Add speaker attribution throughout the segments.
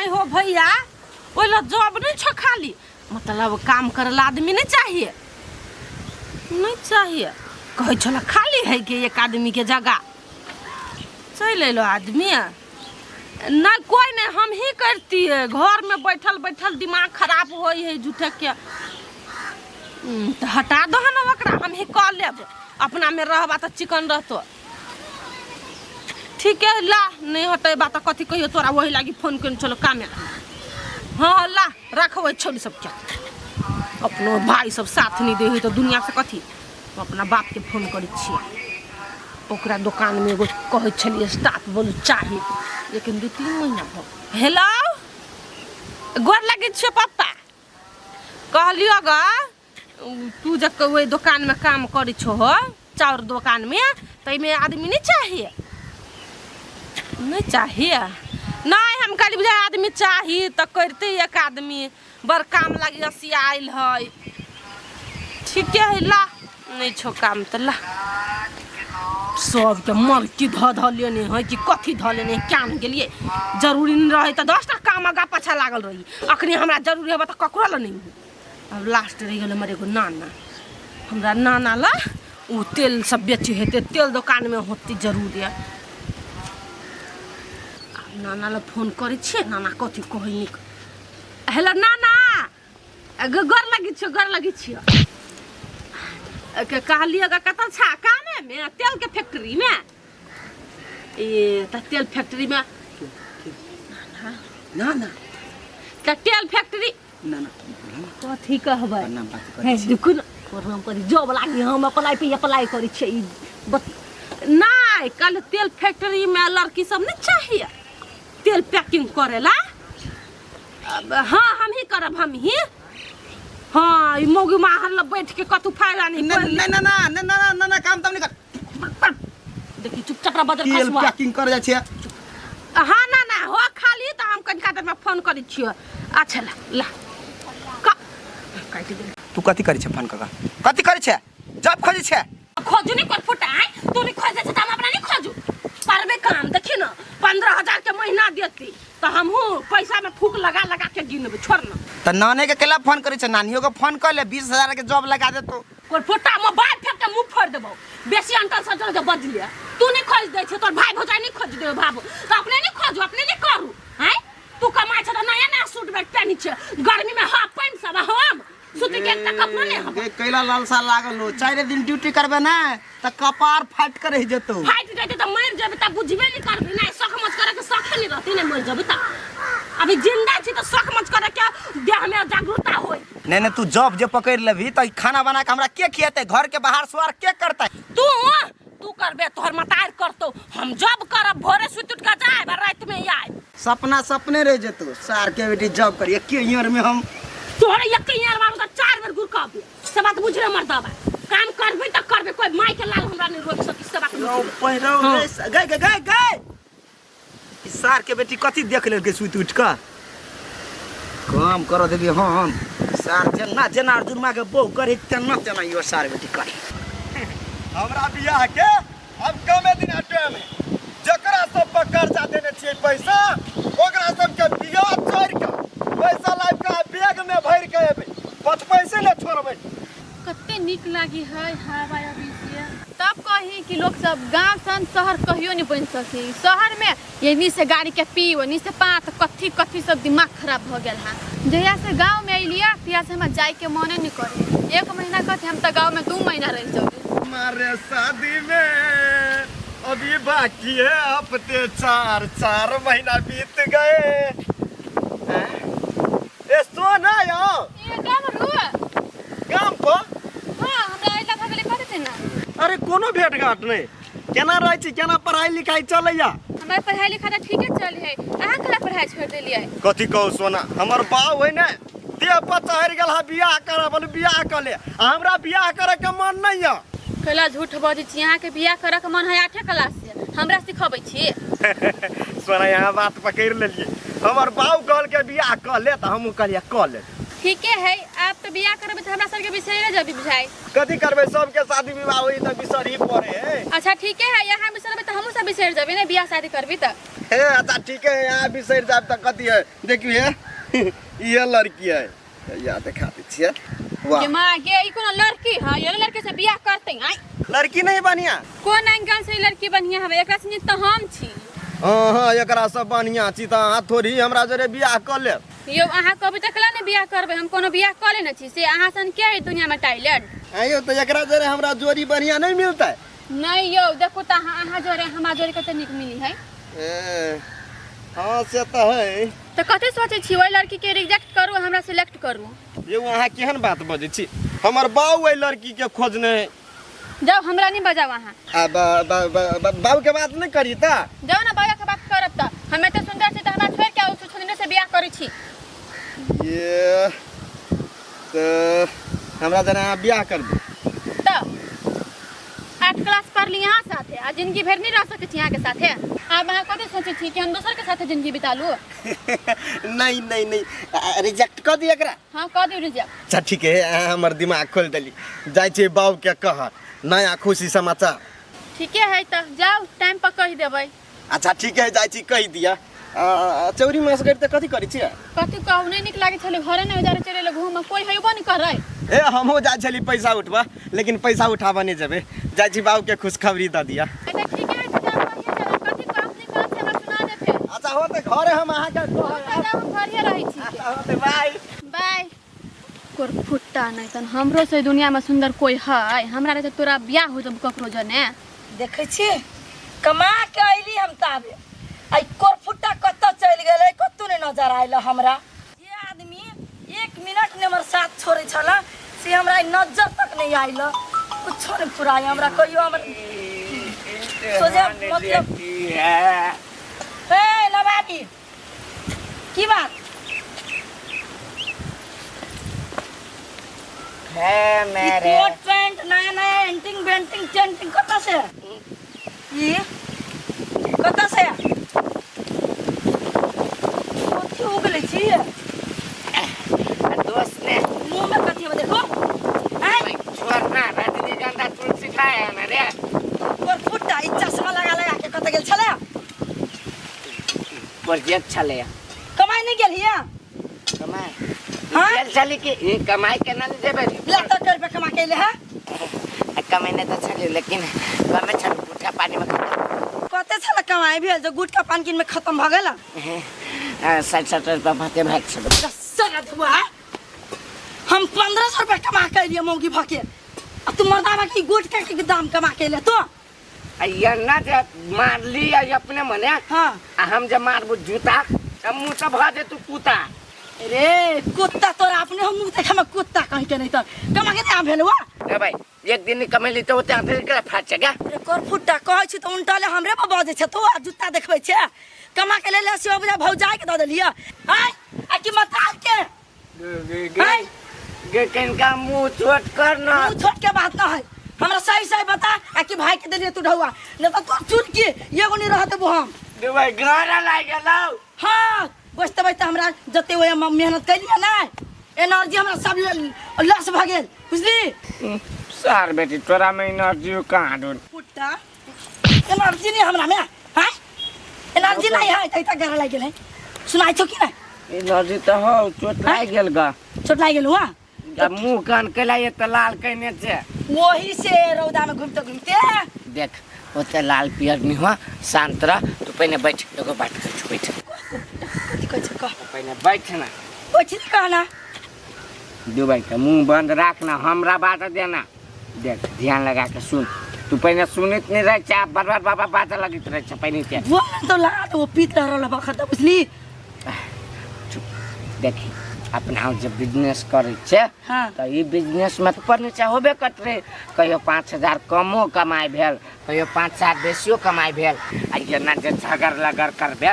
Speaker 1: आइ हो भैया ओहि लए जॉब नहि छौ खाली मतलब काम करे ला आदमी नहीं चाहिए नहीं चाहिए कहै छल खाली है के एक आदमी के जगह चलि अयलो आदमी नहीं कोई नहीं हम ही करती है घर में बैठल बैठल दिमाग खराब होइ है झूठे के तऽ हटा दहो ने ओकरा हम ही कऽ लेब अपना में रहबा तऽ चिकन रहतो ठीक है ला नहीं हटेबा तऽ कथी कहियो तोरा वही लागी फोन केने छलो कामे हाँ ला रखबै छौड़ी सबके अपनो भाई सब साथ नहीं दे है तऽ दुनिया से कथी हम अपना बापके फोन करै छियै ओकरा दोकानमे एगो कहै छलियै स्टाफ बोलू चाही लेकिन 2-3 महीना भऽ हेलो गोर लगै छियौ पप्पा कहलियौ ग तू जे ओहि दोकानमे काम करै छहो चाउर दोकानमे ताहिमे आदमी नहि चाही नहि चाही नहि हम कहली बुझाइ आदमी चाही तऽ करिते एक आदमी बड़ काम लागी असिया आयल है ठीके है ला नहि छौ काम तऽ ला सबके मरकी धऽ धऽ लेने है कि कथी धऽ लेने है क्या नहि गेलियै जरूरी नहि रहै तऽ 10टा काम आगाँ पाछाँ लागल रही अखनी हमरा जरूरी हेबे तऽ ककरो लए नहि होइ आब लास्ट रहि गेल हमर एगो नाना हमरा नाना ला ओ तेल सब बेचै हेतै तेल दोकानमे होतै जरूर आब नाना ला फोन करै छियै नाना कथी कहै नहि हेलो नाना गोर लगै छियौ गोर लगै छियौ के कहलियै गे कतऽ छा कामेमे तेलके फैक्ट्रीमे ए तऽ तेल फैक्ट्रीमे
Speaker 2: ना ना
Speaker 1: तऽ तेल फैक्ट्री
Speaker 2: ना ना
Speaker 1: कथी कहबै
Speaker 2: प्रणाम बात
Speaker 1: हे
Speaker 2: करै छी
Speaker 1: देखू ने प्रणाम करी जॉब लागी हम अप्लाई पे अप्लाई करै छियै ई नहि कल तेल फैक्ट्रीमे लड़की सब नहि चाहिए तेल पैकिंग करेला अब हाँ हम ही करब हम ही हाँ ई मौगी माहर लग बैठ के कतू फायदा नहीं
Speaker 2: ना ना ना ना ना ना ना ना काम ताम नहीं कर
Speaker 1: देखी चुपचाप रह बदल
Speaker 2: तेल
Speaker 1: खसुआ
Speaker 2: पैकिंग कर जाइ छै
Speaker 1: हाँ ना ना हो खाली तऽ हम कनिका देर में फोन करै छियै अच्छा ला ला काटि दे
Speaker 2: तू कथी करै छै फोन कऽ कथी करै छै जब खोजै छै
Speaker 1: खोजू नहीं कोई फुटाई तू नहीं खोजे छै तऽ हम अपना नहीं खोजू करबे काम देखी ना 15,000 के महीना देती तऽ हमहूँ पैसा में फूक लगा लगा के गिनबे छोड़ ना
Speaker 2: तऽ नाने के केला फोन करै छै नानियो के फोन कर ले 20,000 के जॉब लगा देतो
Speaker 1: कोई फुटा मोबाइल फेंक के मुंह फोड़ देबो बेसी अंटल संटल के बजलिए तू नहीं खोज दे छे तोर भाई भौजाई नहीं खोज दे बाबू तो अपने नहीं खोजू अपने नहीं करू हैं तू कमाई छे तो नया नया सूट बैग पहनी छे गर्मी में हाफ पैंट सब हम सूती के एकटा कपड़ो नहीं हम
Speaker 2: गे कैला लालसा लागल हो 4 दिन ड्यूटी करबे ना त कपार फाट के रह जेतो
Speaker 1: फाटि जेतै तऽ मरि जेबै तऽ बुझबे नहि करबै नहि शौक मच करे के शौखे नहि रहतै नहि मरि जेबै तऽ अभी जिंदा छी तऽ शौक मच करे के देह में जागरूकता होई
Speaker 2: नहीं नहीं तू जॉब जे पकड़ लेबही त ई खाना बना के हमरा के खिएते घर के बाहर सुआर के करते
Speaker 1: तू तू करबे तोहर मतार करतो हम जॉब करब भोरे सुति उठ के जायब आ राति में आयब
Speaker 2: सपना सपने रह जेतो सार के बेटी जॉब करिए के ईयर में हम
Speaker 1: तोहरे एक यार मारू तऽ 4 बेर गुरकब से बात बुझ रे मर्दबा काम करबे तऽ करबे कोई माई के लाल हमरा नहीं रोक सकी से बात बुझ ले।
Speaker 2: पहिरौ गए गए गए गए ई सार के बेटी कथी देख लेलकै सुति उठि कऽ काम करऽ देबी हम सार जेना जेना अर्जुन माँ के बहु करे तेना तेना यो सार बेटी करे
Speaker 3: हमरा बियाह के अब कमे दिन टाइम है जकरा सब पर कर्जा देने छियै पैसा ओकरा सबके बियाह चढ़ि कऽ पैसा लाबि कऽ बैग में भरि कऽ एबै पच पैसे ने छोड़बै
Speaker 4: कते नीक लागी है हवा अभी से तब कही कि लोग सब गांव सन शहर कहियो नहीं बन सकी शहर में एनी से गाड़ी के पी ओनी से पात कथी कथी सब दिमाग खराब हो गेल है जहिया से गांव में अलिया तहिया से हमरा जाए के मने नहीं करे एक महीना कथी हम तो गांव में 2 महीना रह जाओ
Speaker 3: हमारे शादी में अभी बाकी है हफ्ते 4-4 महीना बीत गए हैं? ए सोना यो
Speaker 4: ए गाम रू
Speaker 3: गाम पर
Speaker 4: हां हमरा अइला भगले कथी ना
Speaker 3: अरे कोनो भेंट घाट नहीं केना रहै छी केना पढ़ाई लिखाई चलैया
Speaker 4: हमर पढ़ाई लिखाई तऽ ठीके चल है अहाँ कला पढ़ाई छोड़ देलियै
Speaker 3: कथी कहू सोना हमर बाप है ने देह पर चढ़ि गेल हा बियाह करऽ बोले बियाह कऽ ले आ हमरा बियाह करे के मन नहीं है
Speaker 4: कैला झूठ बजै छी अहाँके बियाह करऽ के मन है 8 क्लास से हमरा सिखबै छी
Speaker 3: सोना यहाँ बात पकड़ि लेलियै हमर बाप कहलकै बियाह कऽ ले तऽ हमहूँ कहलियै कऽ ले
Speaker 4: ठीके है आप तऽ बियाह करबै तऽ हमरा सबके बिसरि जेबै बुझाइ
Speaker 3: कथी करबै सबके शादी विवाह होई तऽ बिसरही पड़े है
Speaker 4: अच्छा ठीके है यहाँ बिसरबै तऽ हमहूँ सब बिसरि जेबै ने बियाह शादी करबै तऽ
Speaker 3: हे अच्छा ठीक है, यहाँ बिसरि जायब तऽ कथी है। देखियौ हे, इहे लड़की है, या देखा दै छियै। वाह
Speaker 4: के माँ गे, ई कोनो लड़की है? ये लड़की से बियाह करते आय?
Speaker 3: लड़की नहीं बढ़िया?
Speaker 4: कोन एंगल से ई लड़की बढ़िया हवे? एकरा से नीक तऽ हम छी।
Speaker 3: हाँ हाँ, एकरा सब बढ़िया छी तऽ अहाँ थोड़ी हमरा जरे बियाह कऽ लेब।
Speaker 4: यौ, अहाँ कहबै तकला ने बियाह करबै। हम कोनो बियाह कऽ लेने छी से अहाँ सन के है दुनिया में टैलेंट?
Speaker 3: आइयो तऽ एकरा जरे हमरा जोड़ी बढ़िया नहीं मिलतै।
Speaker 4: नहीं यौ, देखो तऽ अहाँ, अहाँ जोड़े हमरा जोड़े कते नीक मिली है।
Speaker 3: ए, हाँ से तऽ है।
Speaker 4: तऽ कथी सोचै छी? ओहि लड़की के रिजेक्ट करू, हमरा सिलेक्ट करू।
Speaker 3: यौ, अहाँ केहन बात बजै छी? हमर बाऊ एहि लड़की के खोजने है।
Speaker 4: जाउ, हमरा नहीं बजाउ अहाँ।
Speaker 3: आ बाबू के बात नहीं करी तऽ?
Speaker 4: जाउ ने, बाबा के बात करब तऽ हम एते सुंदर छी तऽ हमरा छोड़ि के ओ सुंदर से बियाह करै छी।
Speaker 3: ये तऽ हमरा जना अहाँ बियाह करबै?
Speaker 4: तऽ 8 क्लास पढ़ली यहाँ साथे आ जिंदगी भरि नहीं रह सकै छी यहाँ के साथे। आब अहाँ कथी सोचै छी कि हम दोसर के साथे जिंदगी बिता लू?
Speaker 3: नहीं नहीं नहीं, रिजेक्ट कऽ दिअ एकरा।
Speaker 4: हाँ, कऽ दियौ रिजेक्ट।
Speaker 3: अच्छा ठीक है, अहाँ हमर दिमाग खोलि देली। जाइ छियै बाबू के कह नया खुशी समाचार।
Speaker 4: ठीके है, तऽ जाउ, टाइम पर कहि देबै।
Speaker 3: अच्छा ठीक है, जाइ छी कहि दिअ। चौरी मास करि तऽ कथी करै छियै?
Speaker 4: कथी कहू, नहि नीक लागै छलै घरे, नहि जारे चले घूम, कोई हेबो नहि करै।
Speaker 3: ए, हमहूँ जाइ छली पैसा उठबा, लेकिन पैसा उठाबऽ नहि जेबै। जाइ छी बाबू के खुशखबरी दऽ दिअ।
Speaker 4: तऽ ठीके है, तऽ जाउ, कहिए देबै। कथी कहब नहि कहब से हमरा सुना दे फेर।
Speaker 3: अच्छा हो, तऽ घरे हम अहाँके
Speaker 4: तऽ जाउ, हम घरे रहै छी।
Speaker 3: अच्छा हो, तऽ बाय।
Speaker 4: बाय। कोर फुट्टा नहि तन हमरो से दुनिया में सुंदर कोई है? हमरा रहते तोरा बियाह हो जब ककरो जने।
Speaker 5: देखै छी, कमा के अयली हम ताबे आइ कोरफुट्टा कतऽ चलि गेलै? कतौ नहि नजर आयल हमरा। जे आदमी एक मिनट ने हमर साथ छोड़ै छल से हमरा आइ नजर तक नहि आयल। कुछो नहि फुराय हमरा कहियो हमर सोझे मतलब। हे नवाबी, की बात?
Speaker 6: है
Speaker 5: ई
Speaker 6: मेरे
Speaker 5: कोट पैंट नया नया एंटिंग बेंटिंग टेंटिंग कतऽ से? ई कतऽ से कथी उगलै छी?
Speaker 6: दोस्त ने
Speaker 5: मुँह में कथी है देखो आँय?
Speaker 6: छोड़ना, रजनीगंधा तुलसी खाए है ना रे।
Speaker 5: तोर फुट्टा, ई चश्मा लगा लगा के कतऽ गेल छलै?
Speaker 6: प्रोजेक्ट छलै।
Speaker 5: कमाइ नहि गेल हिया?
Speaker 6: कमाई
Speaker 5: हाँ?
Speaker 6: गेल छली कि ई कमाई के ना देबे रे।
Speaker 5: ला तो कर पे कमा के अइले है।
Speaker 6: आ, कमेने तऽ छली लेकिन कमे छल, गुटखा पानी में खतम।
Speaker 5: कते छल कमाइ भेल जो गुटका पान किन में खत्म भऽ गेल?
Speaker 6: 60 70 रुपया भाते भाग छल।
Speaker 5: सरा देबो। हम 1500 रुपया कमा के अइलियै मौगी भके आ तू मर्दाबा की गुटका के दाम कमा के अइले तो?
Speaker 6: आ ये ना जे मारली आ अपने मने। आ हम जे मारबू जूता तऽ मुँह तऽ भऽ जेतू कुत्ता।
Speaker 5: रे कुत्ता, तोरा अपने हम मुँह देखे में कुत्ता कहीं के नहीं तो कमा के दाम भेल वा?
Speaker 6: रे भाई, एक दिन कमेली तऽ ओते हाथ निकले फाट छै गा।
Speaker 5: रे कर फुट्टा, कहै छी तऽ उल्टा ले हमरे पर बजै छै तू आ जूता देखबै छै। कमा के ले ले से बुझा भौजाई के दऽ देलियै आय आ कि मताल के आय?
Speaker 6: गे, कनिका मुँह छोट कर ना।
Speaker 5: मुँह छोट के बात ना है। हमरा सही सही बता आ कि भाई के देलियै तू ढौआ? नहीं तो तोर चुन के एगो नहीं रहत देबो हम।
Speaker 6: गे भाई, घर लागि गेलौ।
Speaker 5: हाँ, बचते बचते हमरा जते ओहि हम मेहनत कैलियै ने, एनर्जी हमरा सब लॉस भऽ गेल, बुझली?
Speaker 6: सार बेटी, तोरा में एनर्जी कहाँ ढूंढ?
Speaker 5: पुट्टा, एनर्जी नहीं हमरा में हाँ? एनर्जी नहीं है तै तक घर लागि गेल है। सुनाइ छौ कि नहीं?
Speaker 6: एनर्जी तऽ हौ, चोट लागि गेल गा।
Speaker 5: चोट लागि गेल हुआ?
Speaker 6: आ मुँह कान कैला ये तऽ लाल कैने छै।
Speaker 5: वही से रौदा में घूमते घूमते।
Speaker 6: देख, ओते लाल पियर नहीं हुआ, शांत रह तू। पहिने बैठ, एगो बात कहै छौ, बैठ।
Speaker 5: कथी कहै छै, कह।
Speaker 6: पहिने बैठ ना।
Speaker 5: बैठ नहीं कहना।
Speaker 6: दुबई के मुंह बंद रखना, हमरा बात देना। देख, ध्यान लगा के सुन तू। पहिने सुनैत नहीं रहे छै, आब बार बार बाबा बाजऽ लगैत रहे छै पहिने से।
Speaker 5: वो तो लगा तो वो पीत रहल बखत, बुझली?
Speaker 6: चुप। देखी, अपना जे बिजनेस करै छै तऽ ई बिजनेसमे तऽ ऊपर नीचा होबे करत रहे। कहियो 5,000 कमो कमाइ भेल, कहियो 5,000 बेसियो कमाइ भेल। आ एना जे झगड़ लगड़ करबे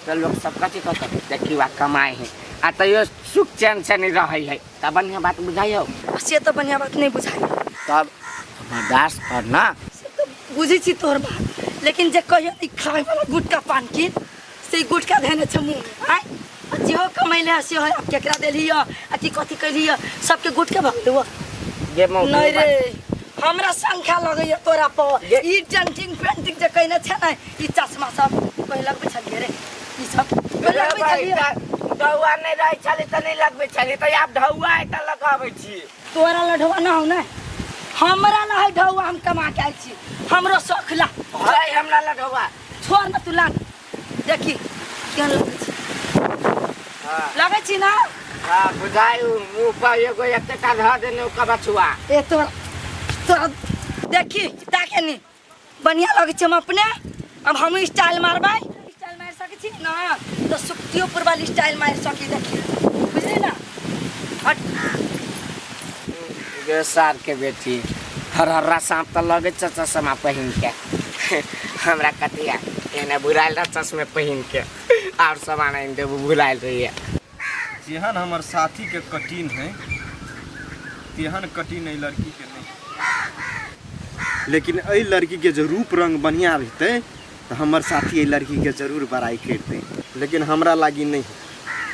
Speaker 6: तऽ लोक सब कथी कहतौ? देखी, वा कमाइ है आ तैयो सुख चैन से नहीं रहै है। तऽ बढ़िआँ बात बुझाइयौ?
Speaker 5: से तऽ बढ़िआँ बात नहीं बुझाइ।
Speaker 6: तब बर्दाश्त कर ना।
Speaker 5: से तऽ बुझै छी तोहर बात, लेकिन जे कहियो ई खाय वाला गुटका पान की से ई गुटका धेने छै मुँह में आय। आ जेहो कमैले है सेहो आब केकरा देलही आ की कथी कैलही? सबके गुटके भऽ गेलौ?
Speaker 6: जे मौगी।
Speaker 5: नहीं रे, हमरा शंका लगैया तोरा पर। ई डेंटिंग पेंटिंग जे कैने छै ने, ई चश्मा सब पहिले लगबै छलियै रे ई सब पहिले लगबै छलियै।
Speaker 6: ढौआ नहि रहै छलै तऽ नहि लगबै छलियै, तऽ आब ढौआ है तऽ लगाबै छी।
Speaker 5: तोरा लए ढौआ ना हौ ने, हमरा लए है ढौआ, हम कमा के आयल छी, हमरो शौख ला।
Speaker 6: है हमरा लए ढौआ।
Speaker 5: छोड़ ना तू, ला देखी केहन लगै छी।
Speaker 6: हाँ।
Speaker 5: लगै छी ना?
Speaker 6: हाँ, बुझाइ मुँह पर एगो एतेटा धऽ देने ओ कबछुआ।
Speaker 5: ए तोरा तोरा देखी ताके नी बढ़िया लगै छै। हम अपने अब हम स्टाइल मारबै, स्टाइल मारि सकै छी ना तऽ सुक्तियोपुर वाली स्टाइल मारि सकी। देखी बुझली ना, हट।
Speaker 6: गे सार के बेटी, हरहर्रा साँप तऽ लगै छै चश्मा पहिन के। हमरा कथिया एने भुलायल रह चश्मे पहिन के, आर सामान आनि देबू, भुलायल रहिए।
Speaker 3: जेहन हमर साथीके कठिन है तेहन कठिन एहि लड़कीके नहि, लेकिन एहि लड़कीके जे रूप रंग बढ़िआँ रहितै तऽ हमर साथी एहि लड़कीके जरूर बड़ाइ करितै, लेकिन हमरा लागी नहि है।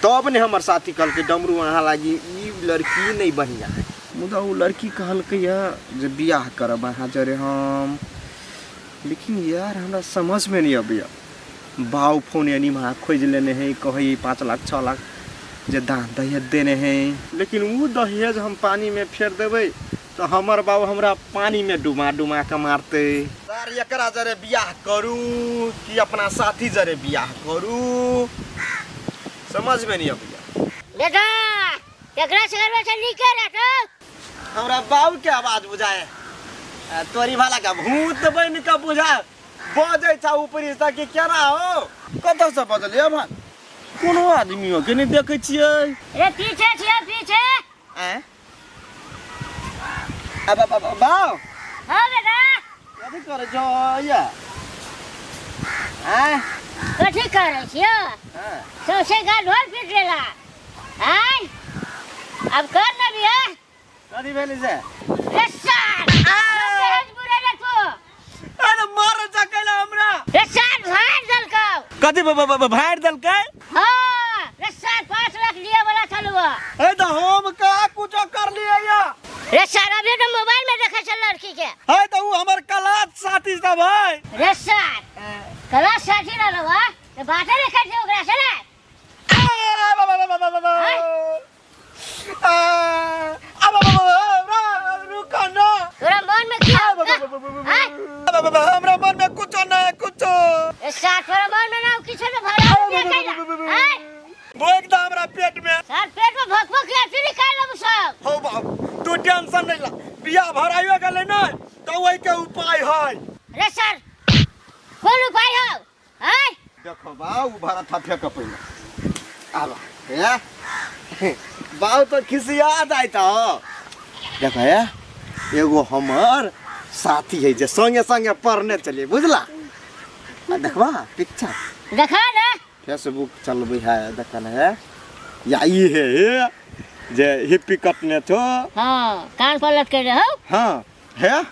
Speaker 3: तब ने हमर साथी कहलकै डमरू अहाँ लागी ई लड़की नहि बढ़िआँ है। मुदा ओ लड़की कहलकै यऽ जे बियाह करब अहाँ जरे हम, लेकिन यार हमरा समझमे नहि अबैए। बाउ फोन यानी वहाँ खोजि लेने है, कहै 5 लाख 6 लाख जे दान दहेज देने है, लेकिन ओ दहेज हम पानीमे फेर देबै तऽ हमर बाबू हमरा पानीमे डुमा डुमा कऽ मारतै। सर एकरा जरे बियाह करू कि अपना साथी जरे बियाह करू, समझमे नहि अबैए।
Speaker 7: बेटा एकरा से करबे से नीके रहतो।
Speaker 3: हमरा बाबू के आवाज बुझाए तोरी भाला का भूत बन के बुझाए बजै छ ऊपरी से कि केना हो, कतऽ से बजलियै भान? कोनो आदमी के नहि देखै छियै।
Speaker 7: रे पीछे छियै पीछे।
Speaker 3: आँय? अब अब अब बाउ।
Speaker 7: हाँ बेटा।
Speaker 3: कथी करै छौ या? आँय?
Speaker 7: कथी करै छियौ?
Speaker 3: हाँ।
Speaker 7: सौंसे गाल ढोल पीट लेला। आँय? अब कर ना बियाह।
Speaker 3: कथी भेलै से?
Speaker 7: रे सार! दहेज बुरेले तू।
Speaker 3: अरे मार चकैला हमरा।
Speaker 7: रे सार भाड़ देलकौ।
Speaker 3: कथी भाड़ देलकै?
Speaker 7: हाँ, रे सार 5 लाख दिए वाला छलुआ।
Speaker 3: ए तऽ हम का कुछो कर लिए या?
Speaker 7: रे सार अभी तो मोबाइल में देखै छल लड़की के।
Speaker 3: है तऽ उ हमर क्लास साथी सब है।
Speaker 7: रे सार क्लास साथी रहलौ हा, तऽ बाते नहि करै छै ओकरा से ने।
Speaker 3: रुको ना।
Speaker 7: तोरा मन में की हौ?
Speaker 3: हमरा मन में कुछो नहीं, कुछो।
Speaker 7: रे सार तोरा मन में ना किछो ने भरा कैला। आँय?
Speaker 3: भोग दा हमरा पेट में।
Speaker 7: सार पेट में भक भक के अथी निकाल लेबू सब।
Speaker 3: हो बाबू तू टेंशन नहीं ला, बियाह भराइयो गेलै ना तऽ ओहि के उपाय है।
Speaker 7: रे सार कोन उपाय हौ? आँय?
Speaker 3: देखो बाबू भरा था फेंक पहिले आब हे बाबू तो खिसिया जाइत हो। देखो हे एगो हमर साथी है जे संगे संगे पढ़ने चलिए बुझला, आ देखबा पिक्चर
Speaker 7: देखा ना।
Speaker 3: फेसबुक चलबै है, देखन है या ई है हे जे हिप्पी कटने छो।
Speaker 7: हाँ कान पर लटके रहो।
Speaker 3: हाँ हे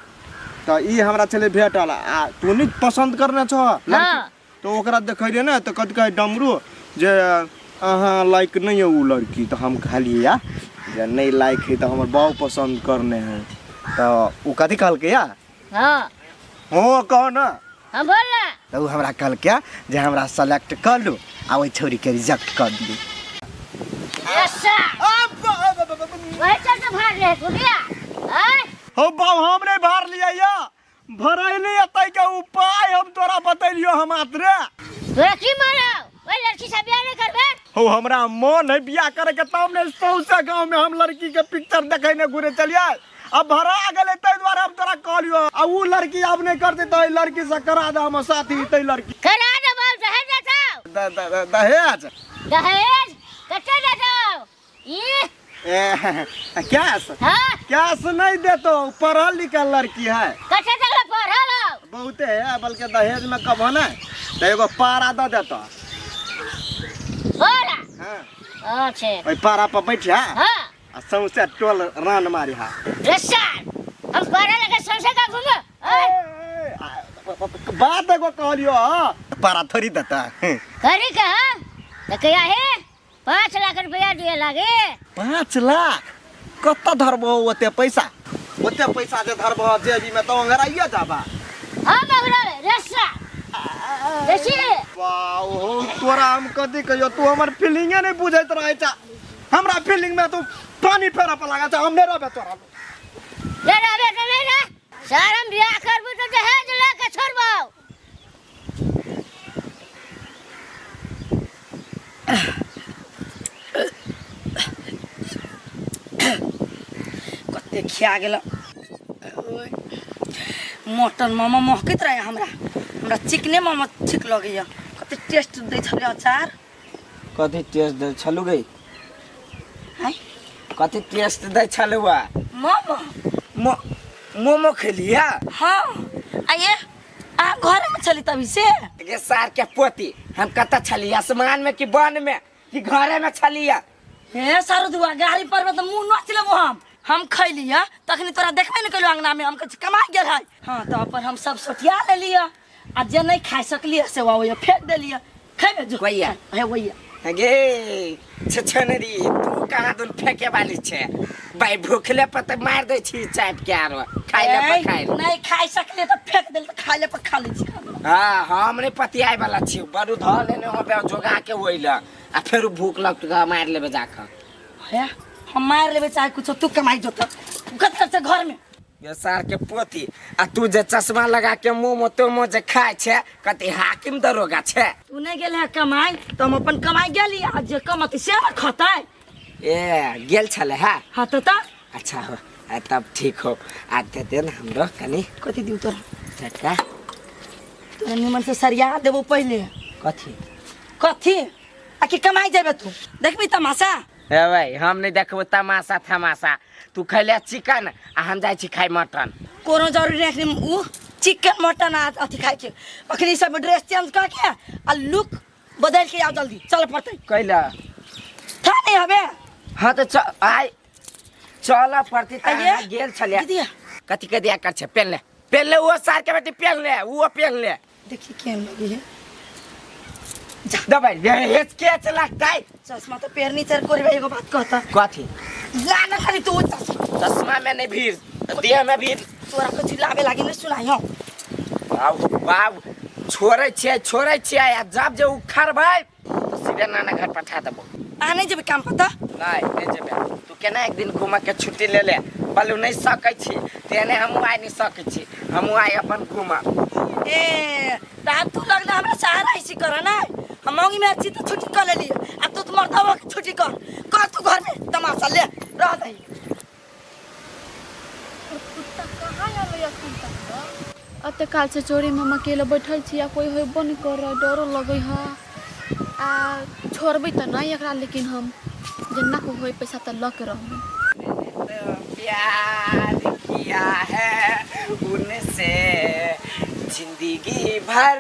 Speaker 3: तऽ ई हमरा छलै भेटल आ तू नहि पसन्द करने छह लड़की।
Speaker 7: हाँ।
Speaker 3: तऽ ओकरा देखै रहियै ने तऽ कथी कहै डमरू जे अहाँ लायक नहि यऽ ओ लड़की, तऽ हम कहलियै या जे नहि लायक है तऽ हमर बाउ पसन्द करने है, तऽ ओ कथी कहलकै या?
Speaker 7: हाँ।
Speaker 3: हाँ कहो ना।
Speaker 7: हम बोल ना।
Speaker 3: तऽ ओ हमरा कहलकै जे हमरा सेलेक्ट कर लू आ ओहि छौड़ीके रिजेक्ट कर दियौ।
Speaker 7: Yes sir. वही चलते भाग रहे तू बिया। आय?
Speaker 3: हो बाउ हम नहीं भार लिया या भरैली एतै के उपाय हम तोरा बतैलियो हम मात्रे।
Speaker 7: तोरा की मारो? ओहि लड़की से बियाह नहीं करबे?
Speaker 3: हो हमरा मन है बियाह करे के तब ने सौंसे गांव में हम लड़की के पिक्चर देखे ने घुरे चलिए। अब भरा गेलै ताहि दुआरे हम तोरा कहलियो आ उ लड़की अब नहीं करते तो लड़की से करा दे हम साथी तै लड़की।
Speaker 7: करा दे बाल दहेज देतौ।
Speaker 3: दहेज?
Speaker 7: दहेज कते देतौ? ई
Speaker 3: कैश?
Speaker 7: हाँ।
Speaker 3: कैश नहीं देतो, पढ़ल लिखल लड़की है।
Speaker 7: कते तक पढ़ल हो?
Speaker 3: बहुते है, बल्कि दहेज में कबो ना तो एगो पारा दे देतो।
Speaker 7: पारा?
Speaker 3: हाँ।
Speaker 7: अच्छा।
Speaker 3: ओहि पारा पर बैठिया।
Speaker 7: हाँ।
Speaker 3: आ सौंसे टोल रान मारी हा।
Speaker 7: रे सार, हम पारा लगे सौंसे का घूमो।
Speaker 3: बात एगो कहलियो हाँ, पारा थोड़ी देता।
Speaker 7: करी का हाँ? तो क्या है? 5 लाख रुपया दिए लागे।
Speaker 3: 5 लाख? कत धरबो ओते पैसा? ओते पैसा जे धरबो जेबी में तो अंगराइए जाबा।
Speaker 7: हम अंगरावे रे सार। बेसी।
Speaker 3: वाह हो तोरा हम कथी कहियो, तू हमर फीलिंगे नहीं बुझैत रहै छ। हमरा फीलिंग में तू पानी फेरऽ पर लागल छ, हम नहीं रहबे तोरा।
Speaker 7: नहीं रहबे तो नहीं रह। सर हम बियाह करबू तो दहेज लेके छोड़बौ।
Speaker 5: कते खिया गेल मटन मोमो महकैत रहे हमरा, हमरा चिकने मोमो ठीक लगैया। कते टेस्ट दै छलै अचार।
Speaker 2: कथी टेस्ट दै छलु गई?
Speaker 5: आँय?
Speaker 6: कथी टेस्ट दै छलु आ?
Speaker 5: मोमो।
Speaker 6: मोमो खेलिया?
Speaker 5: हाँ। आइए अहाँ घरेमे छली तभी से?
Speaker 6: गे सार के पोती, हम कतऽ छली, आसमान में कि वन में कि घरे में छलिया?
Speaker 5: हे सारू दुआ, गाड़ी पर में तो मुँह नोच लेबो हम। हम खैलिया तखनी तोरा देखबे नहीं कइलो अंगना में, हम कहै छी कमा गेल है। हाँ तो अपन हम सब सोटिया लेलिया आ जे नहीं खाइ सकलियै से वहाँ फेंक देलियै। खैबे जो।
Speaker 6: कोइया?
Speaker 5: हे वैया।
Speaker 6: गे छछनरी, तू कहाँ दुन फेंके वाली छे भाई? भूखले पर तो मार दै छी चाप के, आरो खाइले पर खाइ ले।
Speaker 5: नहीं खाइ सकलियै तो फेंक देल, तो खाइले पर खा लै छी।
Speaker 6: हाँ हम नहीं पतियाए वाला छी, बड़ू धऽ लेने होबे जोगा के ओइला आ फेर भूख लगतौ तऽ मारि लेबे जाकऽ।
Speaker 5: हे हम मारि लेबै चाहे कुछो, तू कमाइ जो तऽ कत कर छै घर में।
Speaker 6: ये सार के पोती, आ तू जे चश्मा लगा के मोमो तोमो जे खाइ छे, कति हाकिम दरोगा छे?
Speaker 5: तू नहीं गेल है कमाई तो हम अपन कमाई गेली आ जे कमती से न खतै।
Speaker 6: ए गेल छले है?
Speaker 5: हाँ तो त।
Speaker 6: अच्छा हो, आ तब ठीक हो, आ दे दे न हमरो कनी।
Speaker 5: कथी दिउ तोरा?
Speaker 6: टका।
Speaker 5: तोरा निमन से सरिया देबो पहिले।
Speaker 6: कथी?
Speaker 5: कथी आ कि कमाई जेबे तू देखबी तमाशा?
Speaker 6: हे भाई हम नहीं देखबो तमाशा थमाशा, तू खैले चिकन आ हम जाइ छी खाइ मटन।
Speaker 5: कोनो जरूरी नहीं अखनी उ चिकन मटन आ अथी खाइ के, अखनी सब ड्रेस चेंज कर के आ लुक बदल के आओ जल्दी, चल पड़तै।
Speaker 6: कैला?
Speaker 5: था नहीं हबे।
Speaker 6: हाँ तो आइ चल पड़ती त।
Speaker 5: आइए।
Speaker 6: अहाँ गेल छलियै।
Speaker 5: दीदी।
Speaker 6: कथी के दिया कर छे? पेन ले, पेन ले, वो सार के बेटी पेन ले, वो पेन ले।
Speaker 5: देखी केहन लगी है।
Speaker 6: दबाई हेच लगतै।
Speaker 5: चश्मा तो पेरनी चर कोरी एगो बात कहता।
Speaker 6: कथी?
Speaker 5: ला ना खाली तू चश्मा।
Speaker 6: चश्मा में नहीं भीड़, देह में भीड़।
Speaker 5: तोरा कुछ लाबे लागी नहीं सुनाई हो।
Speaker 6: बाबू बाबू छोड़ै छियै, छोड़ै छियै आ जब जे उखड़बै तो सीधे नाना घर पठा देबो।
Speaker 5: आ नहीं जेबे काम पता?
Speaker 6: नहीं नहीं जेबे, तू केना एक दिन घूम के छुट्टी ले ले, बोलू नहीं सकै छी तेने हमहूँ आइ नहीं सकै छी, हमहूँ आइ अपन घूमब।
Speaker 5: ए ता तू लगले हमरा सहारा ऐसी कर ना, हम मांगी में अच्छी तो छुट्टी कर लेली आ तू तो मर्दवा के छुट्टी कर कर तू घर में तमाशा ले रह दही।
Speaker 4: कुत्ता कहाँ आबै अखन तक? अते काल से चोरी में हम अकेले बैठल छी आ कोई होबो नहीं कर, डरो लगै है आ छोड़बै तऽ नहीं एकरा, लेकिन हम जेना को होय पैसा तऽ लऽ के रहबै।
Speaker 6: प्यार किया है उनसे जिंदगी भर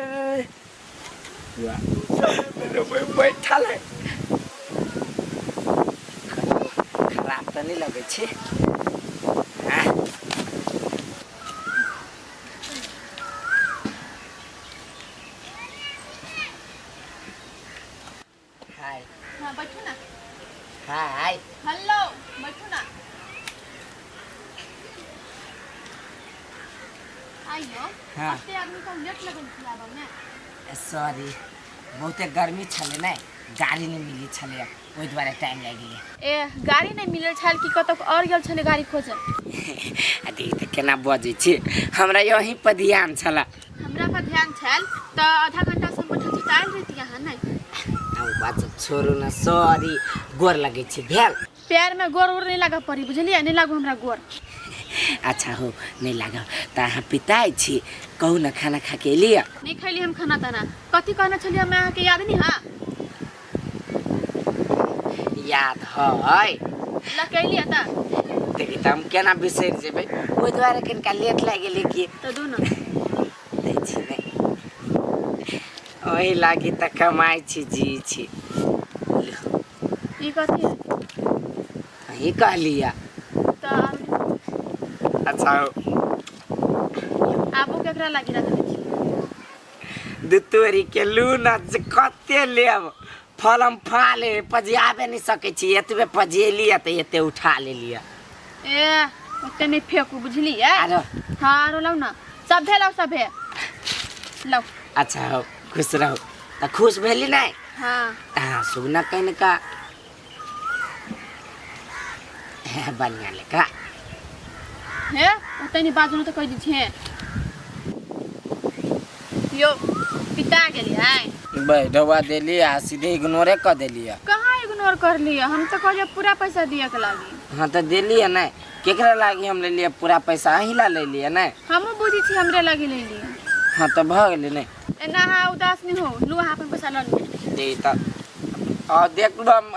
Speaker 6: बैठल है, खराब तऽ नहीं लगै छै? हाँ? हाय।
Speaker 4: हाँ बैठू ना।
Speaker 6: हाय।
Speaker 4: हेलो बैठू ना। आइयो।
Speaker 6: हाँ।
Speaker 4: कते आदमी का लेट लगल छलै आबऽ में?
Speaker 6: सॉरी, बहुते गर्मी छलै ने, गाड़ी नहीं मिली छलै, ओहि दुआरे टाइम लागि गेलै।
Speaker 4: ए गाड़ी नहीं मिलल छल कि कतौ और गेल छलै गाड़ी खोजऽ?
Speaker 6: आ देख तऽ केना बजै छी, हमरा यहीं पर ध्यान छलै।
Speaker 4: हमरा पर ध्यान छल तऽ आधा घंटा से बैठल छी तऽ आयल रहिती अहाँ नहीं?
Speaker 6: आ ओ बात सब छोड़ू ना, सॉरी, गोर लगै छी भेल।
Speaker 4: पैर में गोर उर नहीं लागऽ पड़ी बुझलियै, नहीं लागू हमरा गोर।
Speaker 6: अच्छा हो नहीं लागल तऽ अहाँ पिताइ छी, कहू ना खाना खा के एलियै?
Speaker 4: नहीं खैली हम खाना ताना। कथी कहने छलियै हम अहाँके याद नहीं? हाँ
Speaker 6: याद है।
Speaker 4: लऽ के एलियै तऽ?
Speaker 6: देखी तऽ हम केना बिसरि जेबै, ओहि दुआरे कनिका लेट लागि गेलै कि।
Speaker 4: तऽ दू ना।
Speaker 6: दै छी नहि, ओहि लागी तऽ कमाइ छी जी छी।
Speaker 4: ई कथी है?
Speaker 6: अहीं कहलियै।
Speaker 4: तऽ
Speaker 6: अच्छा हो।
Speaker 4: आबो केकरा लागी रखने छी?
Speaker 6: दू तोरी के लू न जे कते लेब, फलम फाले पजियाबे नहीं सकै छी, एतबे पजिएलियै तऽ एते उठा लेलियै।
Speaker 4: ए ओते नहीं फेकू बुझलियै?
Speaker 6: आरो
Speaker 4: हाँ आरो लाउ ना, सभे लाउ, सभे लाउ।
Speaker 6: अच्छा हो। खुश रहू। तऽ खुश भेली नहि?
Speaker 4: हाँ।
Speaker 6: हाँ सुगना कहीं का बढ़िया लेखा
Speaker 4: हे ओतै नहीं बाजू तो कह दी छे यो पिता गेली है
Speaker 6: बैठवा देली आ सीधे इग्नोरे कर देली।
Speaker 4: कहाँ इग्नोर कर लिया? हम तो कहलिए पूरा पैसा दिया के लागी।
Speaker 6: हाँ तो देली है नहीं, केकरा लागी हम ले लिया पूरा पैसा अहीं ला ले लिया नहीं?
Speaker 4: हमहूँ बुझी छी हमरे लागी ले लिया।
Speaker 6: हाँ तो भऽ गेलै नहीं।
Speaker 4: एना अहाँ उदास नहीं हो, लू अहाँ अपन पैसा लऽ लिअ।
Speaker 6: दे तऽ आ देख लो हम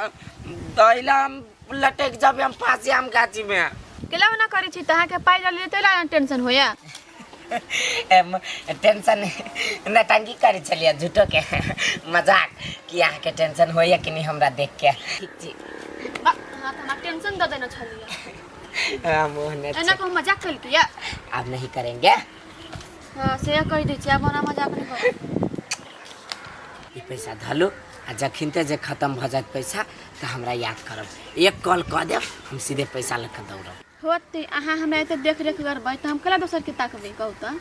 Speaker 6: दहिला हम लटक जाबे हम फांसी आम गाछी में।
Speaker 4: केला ओना करै छी तऽ अहाँके पाइ लऽ लिअ तऽ टेंशन होया?
Speaker 6: टेंशन नटंकी करै छलियै झूठो के मजाक कि अहाँके टेंशन होइया कि नहीं हमरा देख के। ठीक छी।
Speaker 4: हाँ तऽ हमरा टेंशन दऽ देने छलियै।
Speaker 6: हम ओहने
Speaker 4: एना कहूँ मजाक केलकै?
Speaker 6: अब नहीं करेंगे।
Speaker 4: हाँ से कहि दै छी, आब ओना मजाक नहीं करब।
Speaker 6: ई पैसा धलू आ जखिनते जे खत्म भऽ जायत पैसा तऽ हमरा याद करब, एक कॉल कऽ देब हम सीधे पैसा लऽ कऽ दौड़ब।
Speaker 4: होते अहाँ हमरा एते देख रेख करबै तऽ हम केला दोसर के ताकबै कहू तऽ?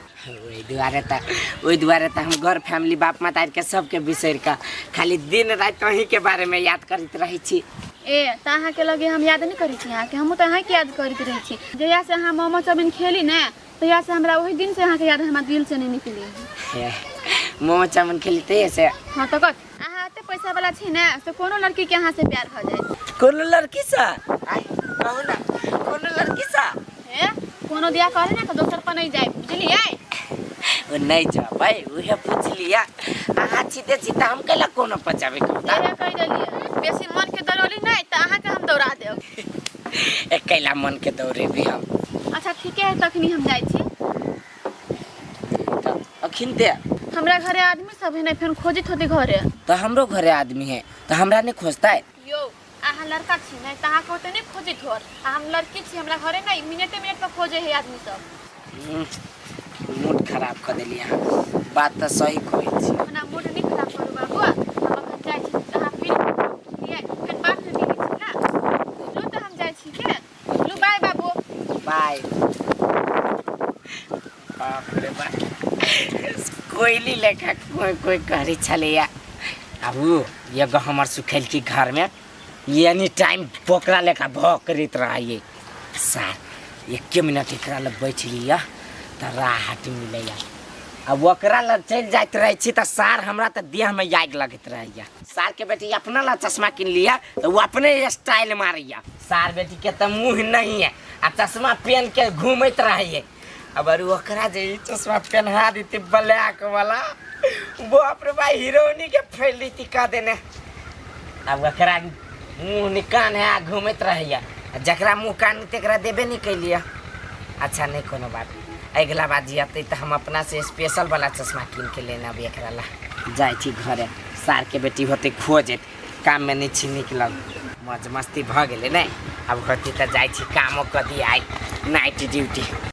Speaker 6: ओहि दुआरे तऽ हम घर फैमिली बाप मातारी के सबके बिसरि कऽ खाली दिन राति अहीँके बारेमे याद करैत रहै छी।
Speaker 4: ए तऽ अहाँके लगे हम याद नहीं करै छी अहाँके, हमहूँ तऽ अहाँके याद करैत रहै छी। जहियासँ अहाँ मोमो चाउमिन खेली ने तहियासँ हमरा ओहि दिनसँ अहाँके याद हमरा दिलसँ नहीं निकली।
Speaker 6: मोमो चाउमिन खेली तहियासँ?
Speaker 4: हाँ तऽ कथी अहाँ एते पैसा वाला छी ने से कोनो लड़की के अहाँ से प्यार भऽ जायत।
Speaker 6: कोनो लड़कीसँ? कहू ना कोनो लड़कीसँ?
Speaker 4: हे कोनो दिया कहले ने तऽ दोसर पर नहीं जाय, बुझलियै?
Speaker 6: ओ नहीं जेबै उहे पूछ लिया अहाँ छिते छी तऽ हम कैला कोनो पर जेबै?
Speaker 4: इहे कहि देलियै बेसी मन के दौड़ली नहीं तऽ अहाँके हम दौड़ा देब।
Speaker 6: ए कैला मन के दौड़ेबी हम?
Speaker 4: अच्छा ठीके है तखनी हम जाइ छी।
Speaker 6: अखिन ते
Speaker 4: हमरा घरे आदमी सब है नहीं फेर खोजैत होते घरे।
Speaker 6: तऽ हमरो घरे आदमी है तऽ हमरा नहीं खोजतै?
Speaker 4: यो अहाँ लड़का छी नहीं तऽ अहाँके ओते नहीं खोजैत होत, आ हम लड़की छी हमरा घरे नहीं मिनटे मिनट पर खोजे है आदमी सब।
Speaker 6: मूड खराब कऽ देली अहाँ, बात तऽ सही कहै छी।
Speaker 4: ओना मूड नहीं खराब करू बाबू, हम अखन जाइ छी अहाँ फिर फेर बाद में मिलै छी ना। लू तऽ हम जाइ छी के, लू बाय बाबू।
Speaker 6: बाय। बाप रे बाप कोयली लेखा कोई कोई करै छलैया। आब ओ एगो हमर सुखेलकी घरमे एनी टाइम बोकरा लेखा भोकरैत रहैए। सार एके मिनट एकरा लग बैठ लिअ तऽ राहत मिलैया, आ ओकरा लग चलि जाइत रहै छी तऽ सार हमरा तऽ देहमे आगि लगैत रहैया। सार के बेटी अपना ला चश्मा किन लिया तऽ ओ अपने स्टाइल मारैया। सार बेटी के तऽ मुँह नहीं है आ चश्मा पहन के घूमैत रहैए। अब ओकरा जे ई चश्मा पहना देती ब्लैक वाला बाप रे भाई हीरोइनी के फैल देती कह देने। अब ओकरा मुँह निकान है आ घूमैत रहैया, आ जकरा मुँह कान तकरा देबे नहीं कैलियै। अच्छा नहीं कोनो बात, अगिला बार जे अतै तऽ हम अपना से स्पेशल वाला चश्मा कीन के लेने अबै एकरा ला। जाइ छी घरे, सार के बेटी होतै खोजैत, काम में नहीं छी निकलल, मौज मस्ती भऽ गेलै ने। अब होती तऽ जाइ छी कामो कऽ दी आइ नाइट ड्यूटी।